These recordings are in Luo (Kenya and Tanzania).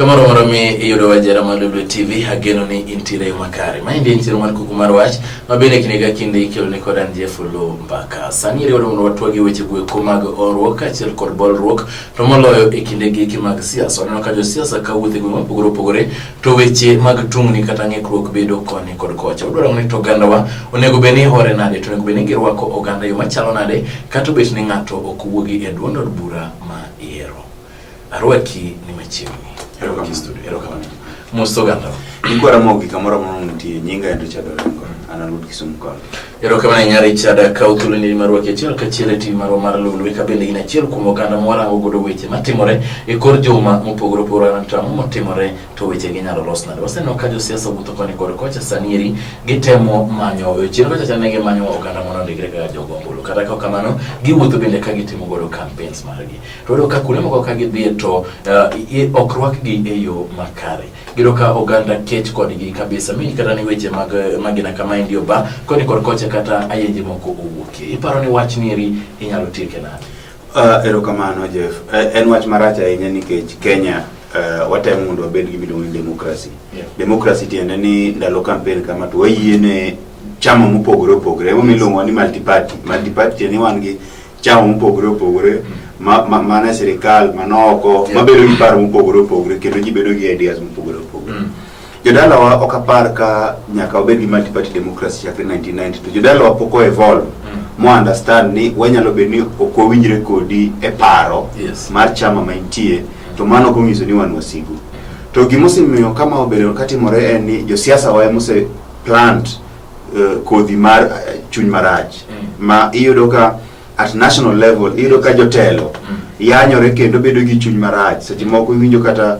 Kamoro moro mi iyudo wajera mar Lolwe TV, ageno ni intiere yo makare. Maendi en chenro mar kuku mar wach, ma bende kinde ka kinde ikelo ni kod an Jeff Oloo Mbaka. Sani iriwo mondo watwagi weche goeko mag horuok kaachiel kod bolruok, to moloyo e kinde giki mag siasa. Waneno ka josiasa ka wuotho e gwenge mopogore opogore, to weche mag tungni kata ng'ikruok bedo koni kod kocha. Wadwaro ni to ogandawa onego bed ni hore nade, to onego bed ni girwako oganda e yo machalo nade, kata obet ni ng'ato ok wuogi e duond od bura ma ihero. Arwaki ni machiegni. Arwaki studio. Erokamano. Mos oganda. Nyikwa Ramogi kamoro amora muntie, nyinga en Richard Orengo, an alwod Kisumu County. Erokamano ahinya Richard, kaw thuolo ni mar rwaki achiel kachiel e TV marwa mar Lolwe ka bende in achiel kuom oganda mwarango godo weche matimore e kor juma mopogore opogore to ang'o motimore to weche gi inyalo los nade. Waseneno ka josiasa wuotho koni kod kocha sani eri gitemo manyo chien kocha cha ne gimanyo oganda mondo ondikre kaka jogo ombulu. Kata ka kamano giwuotho bende ka gitimo godo campaigns margi. To wayudo ka kuonde moko ka gidhiye to ok rwakgi e yo makare. Giyudo ka oganda kech kodgi kabisa mi kata ni weche mag magina kama endi oba koni kod kocha kata ayenje moko owuokie. Iparo ni wach ni eri inyalo tieke nade? Erokamano Jeff. En wach marach ahinya nikech Kenya watemo mondo wabed gi miluongo ni democracy. Democracy tiende ni ndalo campaign kama to wayiene chama mopogore opogore. Emomiyo iluongo ni multi party. Multi party tiende ni wan gi chama mopogore opogore mana e sirikal mana oko mabedo gi paro mopogore opogore kendo ji bedo gi ideas mopogore opogore. Jodalawa ok apar ka nyaka wabed gi multi party democracy chakre 1990 to jodalawa pok o evolve mo understand ni wanyalo bedo ni ok wawinjre kodi e paro mar chama ma intie to mano ok onyiso ni wan wasigu. To gimosemiyo kama obedo katimore en ni josiasa wa emose plant kodhi mar chuny marach ma iyudo ka at national level iyudo ka jotelo yanyore kendo bedo gi chuny marach. Seche moko iwinjo kata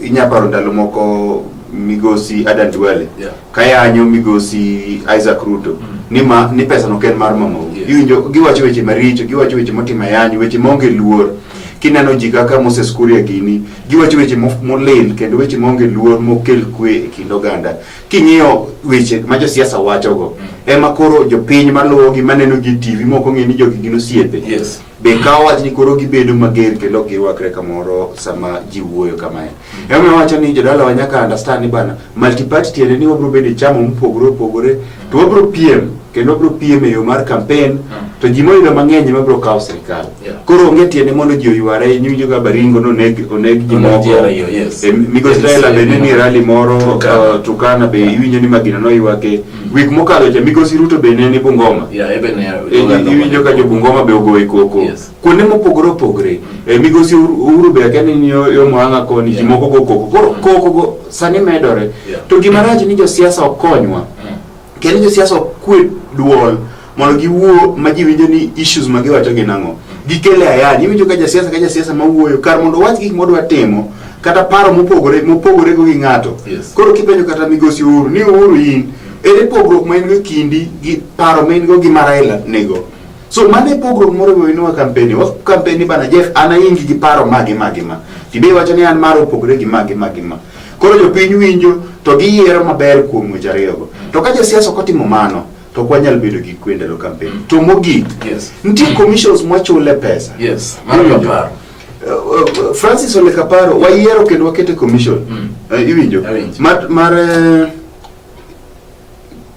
inya paro ndalo moko migosi Adan Duale ka yanyo migosi Isaac Ruto ni ma ni pesa no ok en mar mamau. Iwinjo giwacho weche maricho, giwacho weche motimo ayany, weche maonge luor. Kineno ji kaka Moses Kuria gini, giwacho weche molil kendo weche maonge luor mokel kwe e kind oganda. King'iyo weche ma josiasa wachogo, ema koro jopiny maluwogi maneno gi TV mok ong'e ni jogi gin osiepe. Be kawo wach ni koro gibedo mager kendo ok girwakre kamoro sama ji wuoyo kamae. Emomiyo awacho ni jodalawa nyaka understand ni bana multi-party tiende ni wabiro bedo e chama mopogore opogore to wabiro piem kendo wabiro piem e yo mar campaign to ji moyudo mang'eny ema biro kawo sirikal. Koro onge tiende mondo ji oyware iwinjo ka Baringo noneg oneg ji Oneg ji moko. ariyo, yes. Migosi Raila be ne nie rally moro Turkana. Turkana be iwinjo ni magina noywake. Wik mokalo cha Migosi Ruto be ne ni Bungoma. Yeah, even Iwinjo ka jo Bungoma be ogoye koko. Kuonde mopogore opogore. Migosi Uhuru be akia ni yo yo Murang'a koni ji moko go koko. Koro koko go sani medore. To gima rach ni josiasa ok konywa. Kendo josiasa ok kwe duol mondo giwuo ma ji winjo ni issues ma giwacho gin ang'o. Gikele ayany. Iwinjo ka jasiasa ka jasiasa mawuoyo kar mondo owach gik modwa timo kata paro mopogore mopogore go gi ng'ato. Koro kipenjo kata migosi Uhuru ni Uhuru in ere pogruok ma in go kindi gi paro ma in go gi ma Raila nigo. So mano e pogruok moro wewinwa campaign. Wa campaign ni bana Jeff an ayingi gi paro ma gi ma gi ma. Tibe iwacho ni an mara opogore gi ma gi ma gi ma. Koro jopiny winjo to giyiero maber kuom weche ariyogo. To ka josiasa ok otimo mano to ok wanyal bedo gi kwe ndalo campaign. To mogik, nitie commissions mwachule pesa. Yes, mano Iwinjo? kaparo. Francis Ole Kaparo wayiero kendo wakete commission. Iwinjo? Mar mar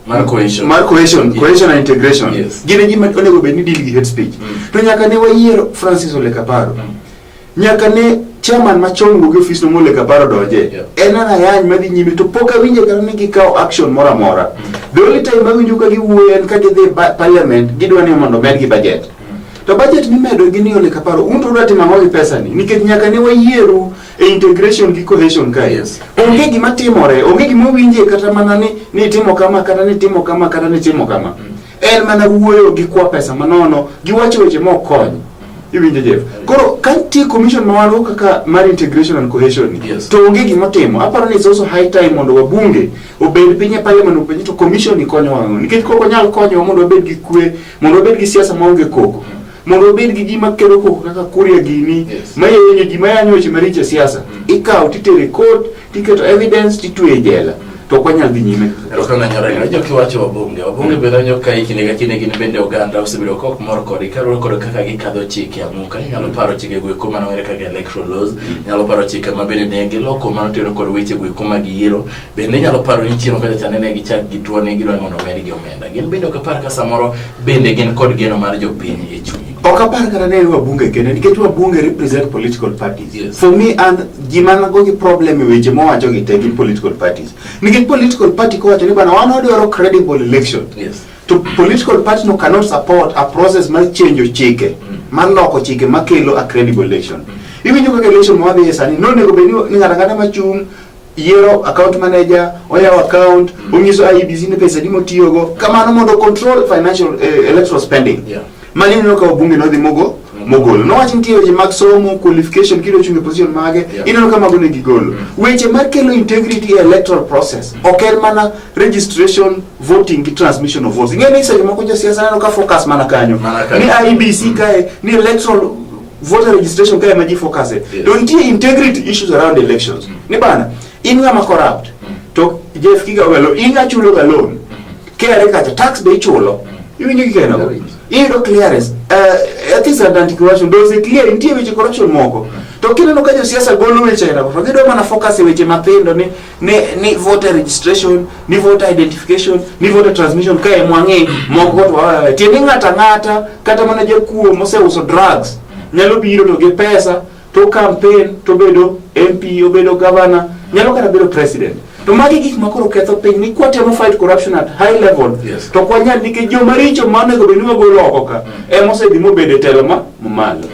Mar cohesion. Mar cohesion, cohesion and integration. Gin e gima onego bed ni deal gi hate speech. To nyaka ne wayiero Francis Ole Kaparo. Nyaka ne chairman machon wuok e ofis no Ole Kaparo donje. En an ayany madhi nyime to pok awinjo kata ni gikawo action moro amora. The only time awinjo ka giwuoyo en ka gidhi parliament gidwa ni mondo omedgi budget. To budget mimedo gi ni Ole Kaparo, un to udwa timo ang'o gi pesa ni? Nikech nyaka ne wayieru e integration gi cohesion kae. Onge gima timore, onge gima owinje kata mana ni ni timo kama kata ni timo kama kata ni timo kama. En mana wuoyo gi kwa pesa manono, giwacho weche ma ok kony. Iwinjo Jeff? Koro ka nitie commission ma wan go kaka mar integration and cohesion ni, to onge gima otimo. Aparo ni it's also high time mondo wabunge obed piny e parliament openj to commission ni konyowa ang'o? Nikech kok onyal konyowa mondo wabed gi kwe, mondo wabed gi siasa maonge koko. Mondo wabed gi ji makelo koko kaka Kuria gini, mayenyo ji mayanyo weche maricho e siasa. Ikawo titero e court, tiketo evidence, titweyo e jela. to ok wanyal dhi nyime. Erokamano Nyarengo. Awinjo kiwacho wabunge. Wabunge bende awinjo ka kinde ka kinde gin bende oganda osebedo ka ok mor kodgi kaluwore kod kaka gikadho chike amuka. Inyalo paro chike go eko mano ere kaka electoral laws. Inyalo paro chike ma bende ne giloko mano otenore kod weche go eko mag yiero. Bende inyalo paro ni chieng' kacha chande ne gichak gituo ni gidwa ni mondo omedgi omenda. Gin bende ok apar ka samoro bende gin kod geno mar jopiny e chunygi. Ok apar kata ne wabunge kende nikech wabunge represent political parties. Yes. For me and ji man go gi problem e weche mowacho gi te gin political parties. Nikech political party kowacho ni bana wan wadwaro credible election. Yes. To political party no cannot support a process mar change chike, mar loko chike makelo a credible election. Iwinjo kaka election ma wadhiye sani, nonego bed ni ng'ato ang'ata machung' yiero account manager, oyawo account, onyiso IEBC ni pesa adi motiyogo, kamano mondo control financial electoral spending. Mano ineno ka wabunge nodhi mogo mogolo. Nowach nitie weche mag somo, qualification, kidwa chung' e position mage, ineno ka mago ne gigolo. Weche mar kelo integrity e electoral process, ok en mana registration, voting gi transmission of votes. Ing'e ni seche moko josiasa neno ka focus mana kanyo. Mana kanyo. Ni IEBC kae, ni electoral voter registration kae ema ji focus e. To nitie integrity issues around elections. Ni bana, in ng'ama corrupt, to Jeff Kiga in ng'a chulo ga loan. KRA kacha tax be ichulo. Iwinjo gi keno? Awinjo. Iyudo clearance. Ethics and anti-corruption dose clear nitie weche corruption moko. To kineno ka josiasa golo weche aina go, to gidwa mana focus e weche mathindo ni voter registration, ni voter identification, ni voter transmission kae mwang'i moko to waweyo. Tiende ni ng'ato ang'ata kata mana jakuo moseuso drugs nyalo biro to gi pesa to campaign to bedo MP, obedo governor, nyalo kata bedo president. To magi gik ma koro ketho piny ni kwatemo fight corruption at high level to ok wanyal nikech joma richo ma onego bed ni wagolo oko ka ema osedhi mobedo e telo ma malo.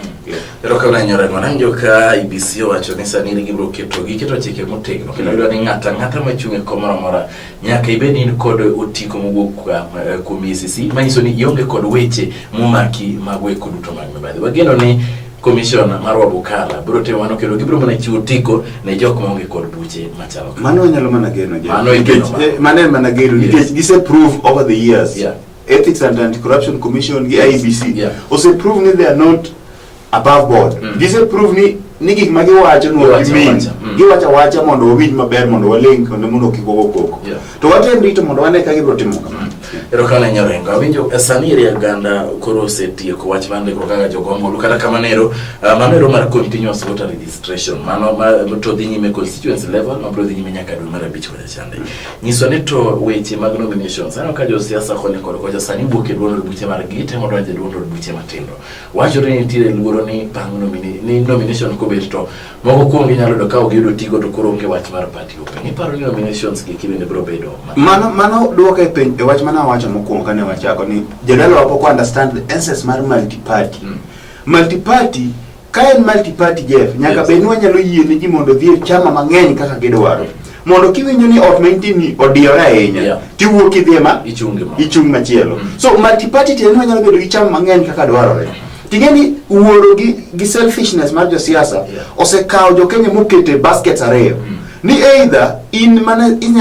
Erokamano ahinya Orengo. Nawinjo ka IEBC owacho ni sani gibiro keto giketo chike motegno kendo gidwa ni ng'ato ang'ata machung' e kom moro amora nyaka ibed ni in kod otiko mowuok kuom EACC manyiso ni ionge kod weche momaki mag weko duto mag mibadhi. Wageno ni commission mar Wabukala biro timo mano kendo gibiro mana chiwo otiko ne jok maonge kod buche machalo kama. Mano wanyalo mana geno Jeff. Mano igeno Nikech, mano. mano en mana geno nikech gise prove over the years. Ethics and Anti-Corruption Commission gi IEBC ose prove ni they are not above board. Gise prove ni gik ma giwacho no Giwacho gimean. awacha. Giwacho awacha mondo wawinj maber mondo waling' kendo mondo kik wago koko. To watem rito mondo wane ka gibiro timo kamano. Erokamano ahinya Orengo. Awinjo sani eri oganda koro osetieko wach mar ndikruok kaka jogo ombulu kata kamano ero mano ero mar continuous voter registration mano ma to dhi nyime constituency level ma biro dhi nyime nyaka dwe mar abich kocha chande. Nyiswa ni to weche mag nominations aneno ka josiasa koni kod kocha sani wuok e duond od buche margi temo donjo e duond od buche matindo. Wachore ni nitiere luoro ni bang' ni nomination kobet to moko kuomgi nyalo yudo ka ok giyudo tigo to koro onge wach mar party open. Iparo ni nominations gi bende biro bedo ma- Mano duoka e penj e wach mane awacho mokwongo kane wachako ni jodalawa pok understand the essence mar multi party. Multi party ka en multi party Jeff, nyaka bed ni wanyalo yie ne ji mondo odhi e chama mang'eny kaka gidwaro. Mondo kiwinjo ni ot ma intie ni odiyore ahinya, tiwuok idhi e ma Ichung' gi moro. ichung' machielo. So multi party tiende ni wanyalo bedo gi chama mang'eny kaka dwarore. Ting'e ni wuoro gi selfishness mar josiasa osekawo jo Kenya mokete e baskets ariyo. Ni either in mana in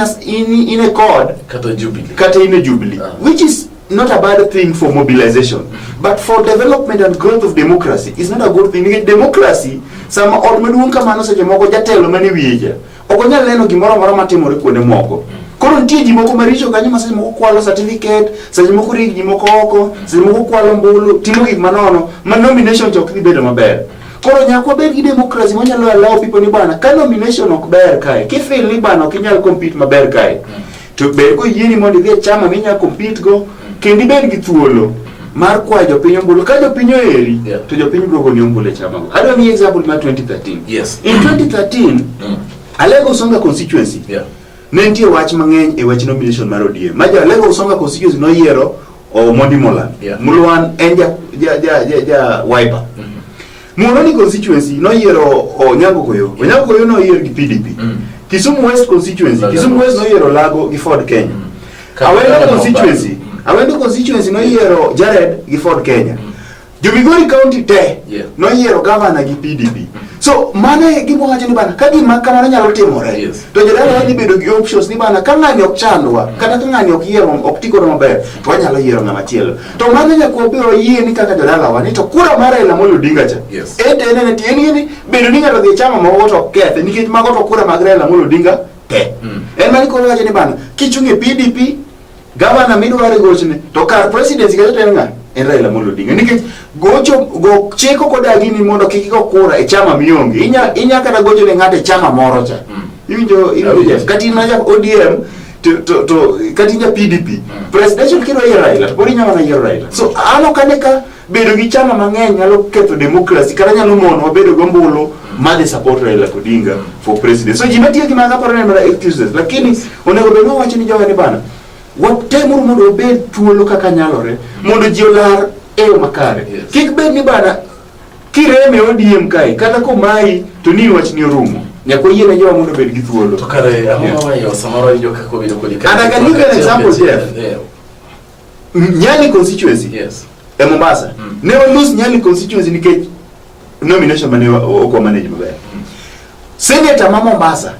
e CORD kata Jubilee. Kata in e Jubilee, which is not a bad thing for mobilization, but for development and growth of democracy is not a good thing. Nikech democracy sama ot maduong' kamano seche moko jatelo mane wiye cha ok onyal neno gimoro amora matimore kuonde moko. Koro nitie ji moko maricho kanyo ma seche moko kwalo certificate, seche moko rig ji moko oko, seche moko kwalo ombulu, timo gik manono ma nomination to ok dhi bedo maber. Koro nyaka wabed gi democracy manyalo allow people ni bana ka nomination ok ber kae, kifeel ni bana ok inyal compete maber kae, to ber koyieni mondo idhi e chama minyalo compete go kendo ibed gi thuolo mar kwayo jopiny ombulu. Ka jopiny oheri, to jopiny biro goni ombulu e chama go. Adwa miyi example mar 2013. In 2013, Alego Usonga constituency, ne nitie wach mang'eny e wach nomination mar ODM. Ma jo Alego Usonga constituency noyiero Omondi Molan. Mulwan en ja Wiper. Muhoroni constituency noyiero Onyango Koyo. Onyango Koyo noyier gi PDP. Kisumu West constituency, Lago. Kisumu West noyiero Lago gi Ford Kenya. Kata Awendo Lago constituency, Awendo constituency noyiero Jared gi Ford Kenya. Jo Migori County te noyiero governor gi PDP. So mano e gima wacho ni bana ka gima kamano nyalo timore to jodala dhi bedo gi options ni bana ka ng'ani ok chandwa kata ka ng'ani ok yiero ok ti kodwa maber to wanyalo yiero ng'ama chielo. To mano nyaka wabed wayie ni kaka jodalawa ni to kura mar Raila Amolo Odinga cha ente en en en ni bedo ni ng'ato dhi e chama moko to ok kethe nikech mago to kura mag Raila Amolo Odinga te. te. En mani koro wacho ni bana kichung' e PDP gavana midwaro e gochne to kar presidency kacha to en ng'a? En Raila Amolo Odinga. Nikech gocho go chik ok odagi ni mondo kik igo kura e chama mionge. Inya kata gocho ne ng'ato e chama moro cha. Iwinjo Jeff? Kata in mana ja ODM to kata in ja PDP presidential kidwa yiero Raila to pod inya mana yiero Raila. So an ok ane ka bedo gi chama mang'eny nyalo ketho democracy kata nyalo mono wabedo gi ombulu madhi support Raila Odinga for president. So ji matiyo gi mago aparo ni en mana excuses, lakini onego bed ni wawacho ni jowa ni bana watemuru mondo wabed thuolo kaka nyalore mondo ji olar e yo makare. Kik bed ni bana kireme ODM kae kata komayi to ni wach ni orumo. Nyaka wayie ne jowa mondo obed gi thuolo. To kare ang'o ma weyo samoro iwinjo kaka obedo kodi And I can give you an example, Jeff. Nyali constituency e Mombasa. Ne wa lose Nyali constituency nikech nomination mane ok wa manage maber. Senator ma Mombasa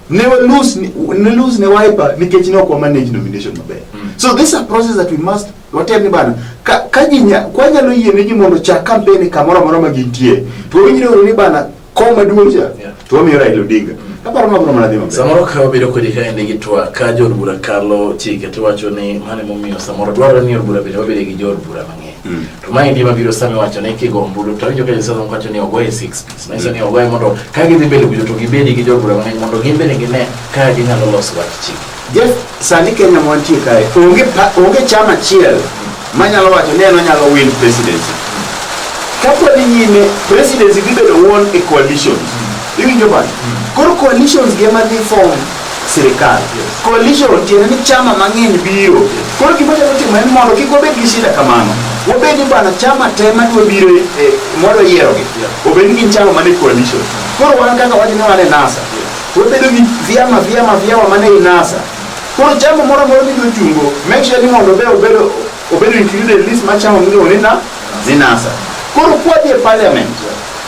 ne wa lose ne lose ne Wiper nikech ne ok wa manage nomination maber. So this is a process that we must watem ni bana ka ji kwa nyalo yie ne ji mondo chak campaign kamoro amora ma gintie. To wawinjre uru ni bana kom maduong' cha to wamiyo Raila Odinga. Aparo ma biro mana dhi maber. Samoro ka wabedo kodi kaendi gi twak ka jood bura kalo chike to iwacho ni mano emomiyo samoro dwarore ni od bura bende wabede gi jood bura mang'eny. To maendi mabiro sama iwacho ni kigo ombulu to awinjo ka josiasa moko wacho ni ogoye six piece. Manyiso ni ogoye mondo ka gidhi mbele kucho to gibedi gi jood bura mang'eny mondo gin bende gine ka ginyalo loso wach chike. Jeff, sani Kenya mwantie kae onge chama achiel manyalo wacho ni en onyalo win presidency. Ka wadhi nyime, presidency dhi bedo won e coalitions. Iwinjo bana? Koro coalitions gi ema dhi form sirikal. Coalition tiende ni chama mang'eny biro. Koro gima nyalo timo en mondo kik wabed gi shida kamano. Wabed ni bana chama te madwa biro e mwadwa yierogi. Obed ni gin chama mane coalition. Koro wan kaka wacho ni wan e NASA. Wabedo gi vyama mane i NASA. Koro chama moro amora midwa chungo, make sure ni mondo obe obedo included e list mar chama miluongo ni na ni NASA. Koro kwadhi e parliament,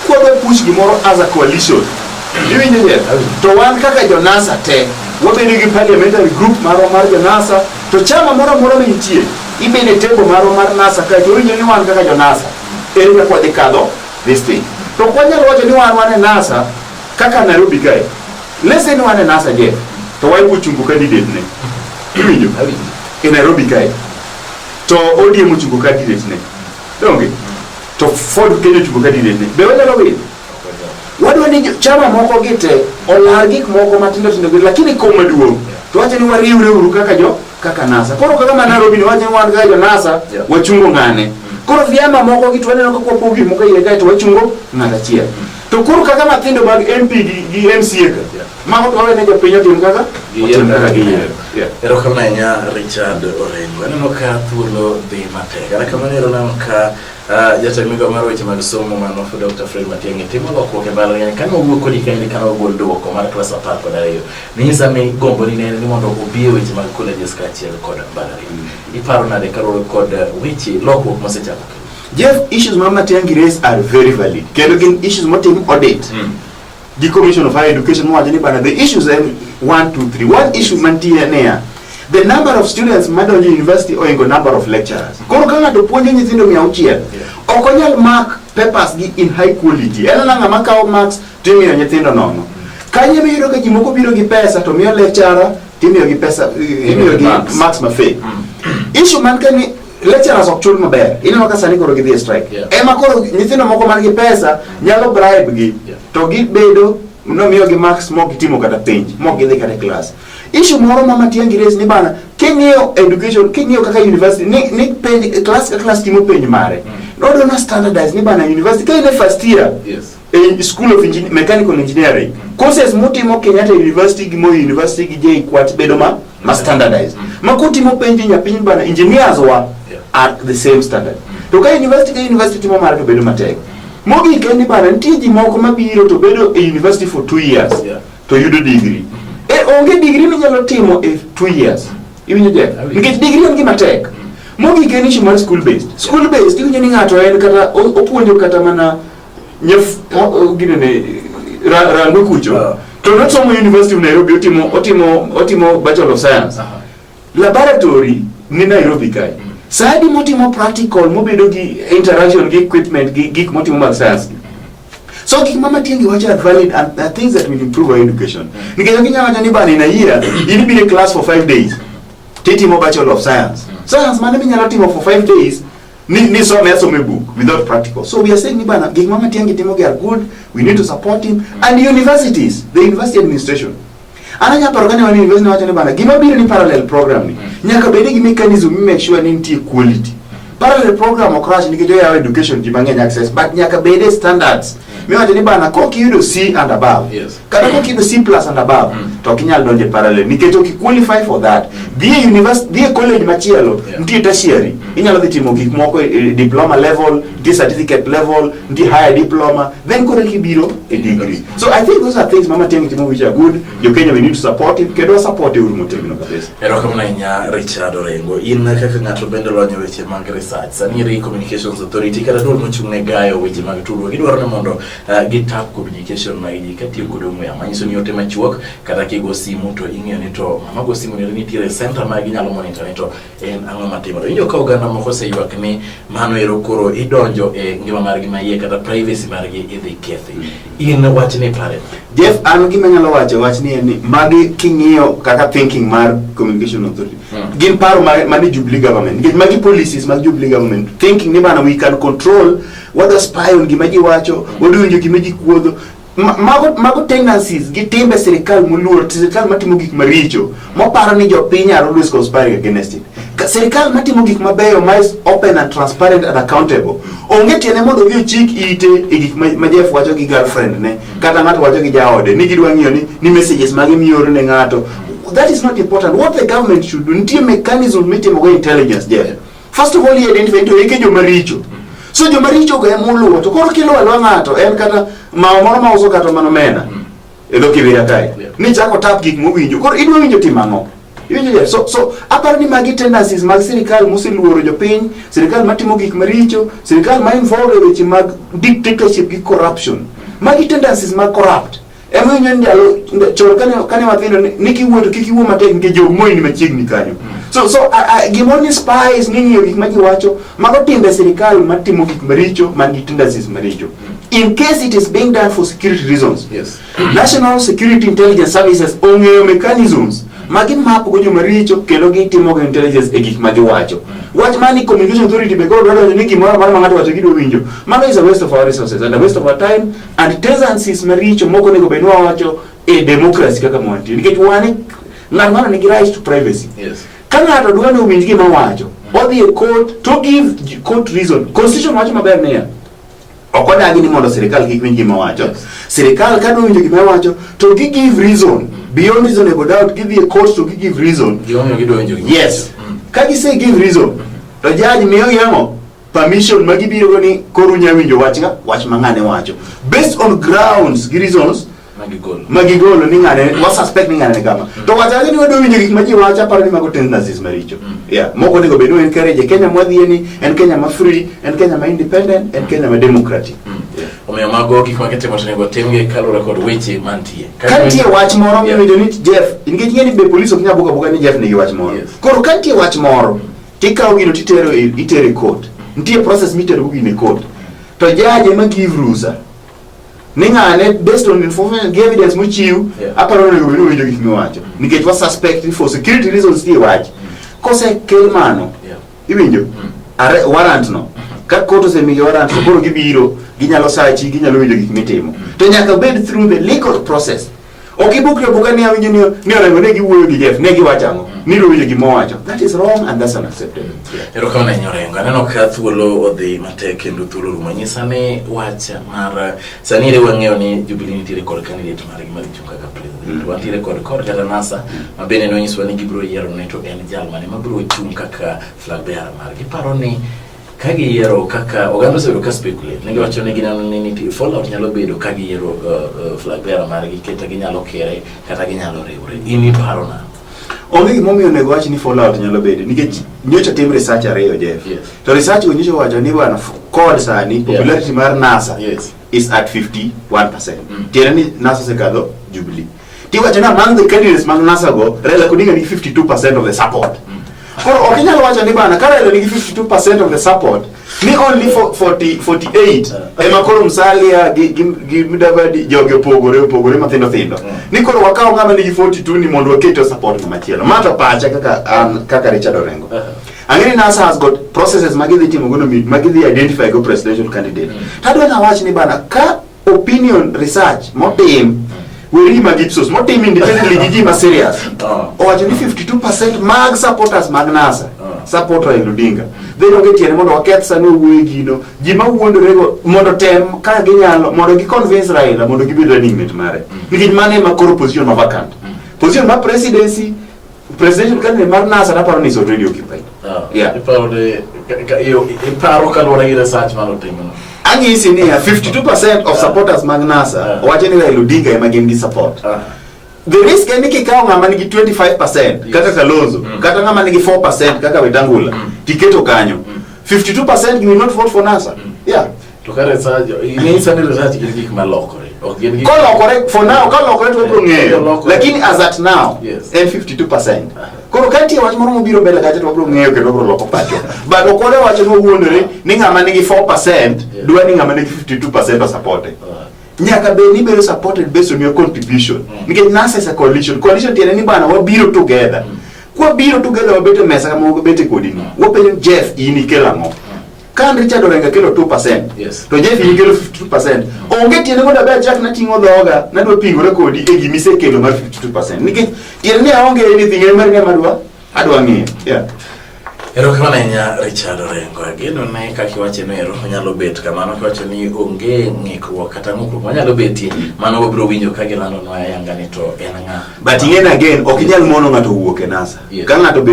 kwadwa push gimoro as a coalition. Iwinjo Jeff? To wan kaka jo NASA te, wabedo gi parliamentary group marwa mar jo NASA, to chama moro amora mantie, ibedo e table marwa mar NASA kae to winjo ni wan kaka jo NASA. Ere kaka wadhi kadho this thing. To ok wanyal wacho ni wan e NASA kaka Nairobi kae. Let's say ni wan e NASA Jeff, to Wiper ochungo candidate ne. Iwinjo? E Nairobi kae. To ODM ochungo candidate ne. Donge? To Ford Kenya ochungo candidate ne. Be wanyalo win? Wadwa ni chama moko gi te olar gik moko matindo tindo gi, lakini kom maduong' to wacho ni wariwre uru kaka jo kaka NASA. Koro kaka ma Nairobi ni wacho ni wan kaka jo NASA wachungo ng'ane. Koro vyama moko gi to waneno kaka wapogo gik moko iye kae to wachungo ng'at achiel. To koro kaka mathindo mag MP gi MCA ka, mago to wawene jopiny otim kaka otim kaka giyiero. Erokamano ahinya Richard Orengo. Aneno ka thuolo dhi matek. Kata kamano ero aneno ka jatend migao mar weche mag somo mano Dr. Fred Matiang'i timo lokruok e mbalariany. Kane wawuok kodi kaendi kane ogol duoko mar klas 12, ninyisa ni gomboni ne en ni mondo obi e weche mag colleges kaachiel kod mbalariany. Iparo nade kaluwore kod weche lokruok mosechako kelo? Jeff, issues ma Matiang'i raise are very valid. Kendo gin issues motim audit. Gi Commission of Higher Education mowacho ni bana the issues en 1 2 3. One issue mantie niya, the number of students madonjo e university oingo number of lecturers. Koro ka ng'ato puonjo nyithindo 600, ok onyal mark papers gi in high quality. En ana ng'ama kawo marks timiyo nyithindo nono. Kanyo ema iyudo ka ji moko biro gi pesa to miyo lecturer timiyo gi pesa, imiyo gi marks ma fake. Issue man ka ni lecturers ok chul maber. Ineno ka sani koro gidhi e strike. Ema koro nyithindo moko man gi pesa nyalo bribe gi to gibedo nomiyo gi marks mok gitimo kata penj, mok gidhi kata e class. Issue moro ma Matiang'i raise ni bana king'iyo education, king'iyo kaka university ni penj class ka class timo penj mare. Nodwa na standardize ni bana university ka in e first year e School of Mechanical Engineering, courses mutimo Kenyatta University gi Moi University gi JKUAT bedo ma standardized. Ma kutimo penj nyapiny bana engineers wa are the same standard. To ka university ka university timo mare to bedo matek. Mogik en ni bana nitie ji moko mabiro to bedo e university for 2 years to yudo degree. E onge degree minyalo timo e 2 years. Iwinjo Jeff? Nikech degree en gima tek. Mogik en issue mar school based. School based iwinjo ni ng'ato en kata opuonjo kata mana nyef ginene Rangwe kucho. To nosomo University of Nairobi otimo Bachelor of Science. Laboratory ni Nairobi kae. Sadi motimo practical mobedo gi interaction gi equipment gi gik motimo mag science. So gik ma Matiang'i wacho are valid and are things that will improve our education. Nikech ok inyal wacho ni bana in a year, in ibiro e class for 5 days, titimo Bachelor of Science. Science mane minyalo timo for 5 days ni some asome book without practical. So we are saying ni bana gik ma Matiang'i timo gi are good, we need to support him and universities, the university administration. An anya paro kane wan e university wacho ni bana gima biro ni parallel program ni nyaka bed gi mechanism mi make sure ni nitie quality. Parallel program ok rach nikech oyawo education ji mang'eny access, but nyaka bed e standards miwacho ni bana kok iyudo C and above, kata kok iyudo C plus and above, to ok inyal donjo e parallel nikech ok qualify for that. Dhi e university, dhi e college machielo, nitie tertiary, inyalo dhi timo gik moko e diploma level, nitie certificate level, nitie higher diploma, then koro kibiro e degree. So I think those are things ma Matiang'i timo which are good. Jo Kenya, we need to support him, kendo support uru motegno kabisa. Erokamano ahinya, Richard Orengo. In kaka ng'ato bende lonyo weche mag research. Sani eri Communications Authority kata duol mochung' ne gayo weche mag tudruok gidwaro ni mondo gitap communication mag ji katiyo kod ong'we yamo. Manyiso ni ote machuok kata kigo simu to ing'eyo ni to ng'ama go simu ni nitiere center ma ginyalo monitor ni to en ang'o matimore. Iwinjo ka oganda moko oseywak ni mano ero koro idonjo e ngima margi maiye kata privacy margi idhi kethi. In wachni pare? Jeff, an gima anyalo wacho wachni en ni magi king'iyo kaka thinking mar Communication Authority gin paro mane Jubilee government, nikech magi policies mag Jubilee government thinking ni bana we can control, wadwa spy on gima ji wacho, wadwa winjo gima ji kuodho. Mago tendencies gi timbe sirikal moluor, sirikal matimo gik maricho moparo ni jopiny are always conspiring against it. Sirikal matimo gik mabeyo ma is open and transparent and accountable, onge tiende mondo odhi ochik ite e gik ma Jeff wacho gi girlfriend ne kata ng'ato wacho gi jaode ni gidwa ng'iyo ni messages mage mioro ne ng'ato. That is not important. What the government should do, nitie mechanism mitimogo intelligence, Jeff. First of all, i identify to eke joma richo. So joma richo go ema oluwo, to koro kiluwo aluwa ng'ato en kata mao moro ma uso kata mana omena e dho Kibera kae ni chako tap gik mowinjo, koro idwa winjo timo ang'o? Iwinjo, Jeff? So aparo ni magi tendencies mag sirikal moseluoro jopiny, sirikal matimo gik maricho, sirikal ma involved e weche mag dictatorship gi corruption. Magi tendencies mag corrupt. Ema iwinjo ni ndalo chon kane wathindo ni kiwuoyo to kik iwuo matek nikech jog moi ni machiegni kanyo. So gimoro ni spies ni ng'iyo gik ma ji wacho, mago timbe sirikal matimo gik maricho man gi tendencies maricho. In case it is being done for security reasons, National Security Intelligence Services ong'eyo mechanisms ma gimap go joma richo kendo gitimo go intelligence e gik ma giwacho. Wach mani Communication Authority be koro dwa donjo ni gimoro amora ma ng'ato wacho gidwa winjo. Mano is a waste of our resources and a waste of our time and tendencies maricho moko onego bed ni wawacho e democracy kaka mwantie. Nikech wan ng'ato ng'ato nigi right to privacy. Ka ng'ato dwa ni owinj gima wacho, odhi e court to give court reason. Constitution wacho maber niya, ok odagi ni mondo sirikal kik winj gima wacho. Sirikal ka dwa winjo gima wacho to gi give reason beyond reasonable doubt, gidhi e court to gi give reason Gimomiyo gidwa winjo gima Yes, ka gise give reason to judge miyo gi ang'o? Permission ma gibiro go ni koro unya winjo wach ga wach ma ng'ane wacho based on grounds gi reasons magigolo. Ma gigolo ni ng'ane wa suspect ni ng'ane ni kama, to wacho awacha ni wadwa winjo gik ma ji wacho, aparo ni mago tendencies maricho. Yeah, moko onego bed ni encourage e Kenya mwadhiye ni en Kenya ma free, en Kenya ma independent, en Kenya ma democratic. Yeah. Omiyo mago gik ma kitimo to onego timgi kaluwore kod weche mantie. Ka nitie wach moro miwinjo ni Jeff, nikech ing'e ni be police ok nyal bugo abuga ni Jeff nigi wach moro. Koro ka nitie wach moro, tikawo gino titero itero e court. Nitie process mitero go gino e court. To judge ema give rusa ni ng'ane based on information gi evidence mochiw, aparo ni onego bed ni owinjo gik miwacho nikech wa suspect ni for security reasons nitie wach. Kosekel mano, iwinjo are warrant no, ka court osemiyi warrant to koro gibiro, ginyalo sachi, ginyalo winjo gik mitimo, to nyaka bed through the legal process. Ok ibukri abuka ni awinjo ni Orengo ne giwuoyo gi Jeff, ne giwacho ang'o, ni idwa gima owacho. That is wrong and that's unacceptable. Erokamano ahinya, Orengo. Aneno ka thuolo odhi matek kendo thuolo orumo. Nyisa ni wach mar sani ere wang'eyo ni Jubilee nitiere kod candidate margi mar chung' kaka president. Wantiere kod kata NASA ma bende nonyisowa ni gibiro yiero ne to en jal mane mabiro chung' kaka flag bearer margi. Iparo ni ka giyiero kaka oganda osebedo ka speculate, ne giwacho ni gineno ni nitie fallout nyalo bedo ka giyiero flag bearer margi kata ginyalo kere kata ginyalo riwre. In iparo nang'o? Onge gimomiyo onego wach ni fallout nyalo bedo nikech nyocha tim research ariyo, Jeff. To research go nyocha wacho ni bwana kod sani popularity mar NASA is at 51%. Tiende ni NASA osekadho Jubilee. Tiwacho ni among the candidates mag NASA go, Raila Odinga nigi 52% of the support. Koro ok inyal wacho ni bana ka Raila nigi 52% of the support ni only for 40, 48 ema koro Musalia gi, gi, gi Mudavadi jogi opogore opogore mathindo thindo. Ni koro wakaw ng'ama nigi 42 ni mondo waket o support ng'ama chielo. Ma to pacha kaka an kaka Richard Orengo. Ang'e ni NASA has got processes ma gidhi timo gono ma gidhi identify go presidential candidate. To adwa nawach ni bana ka opinion research motim weri mag Ipsos motim independently gi ji ma serious owacho ni 52% mag supporters mag NASA support Raila Odinga. Then onge tiende mondo waketh sani wawuoye gino ji ma wuondorego mondo tem ka ginyalo mondo gi convince Raila mondo gibed running mate mare nikech mano ema koro position ma vacant position ma presidency presidential candidate mar NASA naparo ni is already occupied. Yeah. Iparo ni iparo kaluwore gi research manotimono. Ang'isi niya 52% of supporters mag NASA wacho ni Raila Odinga ema gin gi support. The risk en ni kikawo ng'ama nigi 25% kaka Kalonzo kata ng'ama nigi 4% kaka Wetangula tiketo kanyo 52% will not vote for NASA. Yeah. To ka research ing'isa ni research gin gik malokore. Ok gin gik Kolokore for now kolokore to wabiro ng'eyo. Kolokore. Lakini as at now en 52%. Koro ka nitie wach moro mobiro mbele kacha to wabiro ng'eyo kendo wabiro loko pachwa. But ok wadwa wacho ni wawuondore ni ng'ama nigi 4% dwa ni ng'ama nigi 52% osapote. Nyaka bed ni ibedo supported based on your contribution. Nikech NASA is a coalition. Coalition tiende ni bana wabiro together. Kwabiro together wabet e mesa kama wabet e kodi ni. Wapenjo Jeff in ikelo ang'o? Ka an Richard Orengo akelo 2%, to Jeff in ikelo 52%. Onge tiende mondo abe achak nating'o dhoga nadwa pingore kodi e gima isekelo mar 52%. Nikech tiende ni aonge anything en mar ng'ama adwa adwa ng'iyo. Yeah. Erokamano ahinya Richard Orengo. Ageno ne kaka iwache no ero onyalo bet kamano kiwacho ni onge ng'ikruok kata ng'ukruok manyalo betie mano wabiro winjo ka gilandonwa ayanga ni to en ng'a. But ing'e ni again ok inyal mono ng'ato wuok e NASA. Ka ng'ato be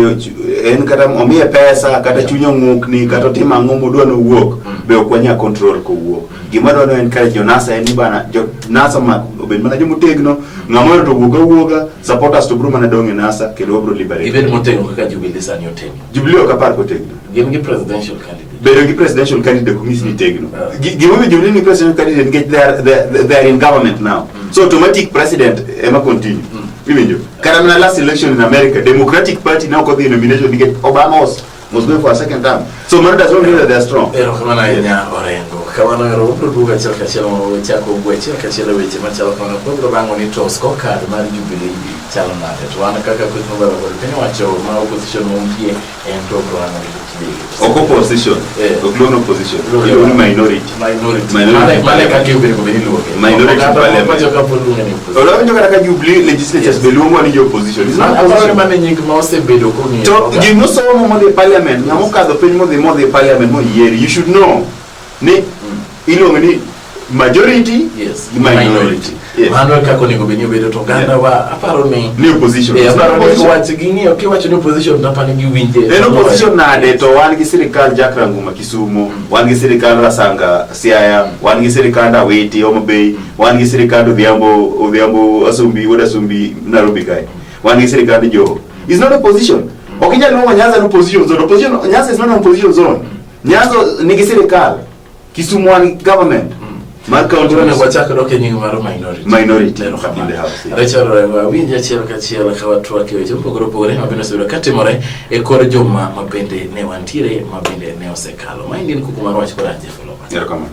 en kata omiye pesa kata chunye ong'ukni kata otimo ang'o modwa nowuok be ok wanyal control kowuok. Gima dwaro en kare jo NASA en ni bana jo NASA ma obed mana jomotegno ng'ama ohero to wuog awuoga supporters to biro mana dong' e NASA kendo wabiro liberate. Gibed motegno kaka Jubilee sani otegno. Jubilee ok apar kotegno. Gin gi presidential candidate. Bedo gi presidential candidate ok nyis ni tegno. Gimomiyo Jubilee ni presidential candidate nikech they are in government now. So automatic president ema continue. Iwinjo? Kata mana last election in America, Democratic Party ne ok odhi e nomination nikech Obama was going for a second term. So mano does not mean that they are strong. Erokamano ahinya Orengo. Kamano ero wabiro duogo achiel kachiel mondo wachak wawuo achiel kachiel e weche machalo kamano. Wabiro rango ni to scorecard mar Jubilee chalo nade. To wan kaka kweth mobaro kod piny owacho ma opposition mantie en to wabiro rango ni to kidegi. Ok opposition. Ok luong opposition. Iluongo ni minority. Minority. Minority. Mane kaka obedo bed iluonge. Minority Oganda parliament. moko pacho kapod luonge ni opposition. Olawinjo kata ka Jubilee legislatures be luongo ni jo opposition. It's not Aparo ni opposition. mano e nying ma osebedo kong'iyo. To ji mosomo modhi e parliament, ng'ama okadho piny modhi modhi e parliament moyieri, you should know ni iluongo ni majority gi minority. Yes. Mano e kaka onego bed ni obedo to oganda wa aparo ni Ni opposition. Eh, aparo ni Opposition. wach ging'iyo kiwacho ni opposition to aparo ni giwinje. En opposition nade to wan gi sirikal Jack Ranguma Kisumu, wan gi sirikal Rasanga Siaya, wan gi sirikand Awiti Homa Bay, wan gi sirikand Odhiambo Odhiambo Asumbi Wuod Asumbi Nairobi kae. Wan gi sirikand Joho. It's not opposition. Ok inyal luongo Nyanza ni opposition zone. Opposition Nyanza is not an opposition zone. Nyanza nigi sirikal. Kisumu wan government. Mar county. Koro onego wachak dok e nying mar minority. Minority Erokamano. in the house. Yeah. Richard Orengo, awinji achiel kachiel ka watwak e weche mopogore opogore ma bende osebedo katimore e kor juma ma bende ne wantiere ma bende ne osekalo. Maendi en kuku mar wach kod an Jeff Oloo. Erokamano.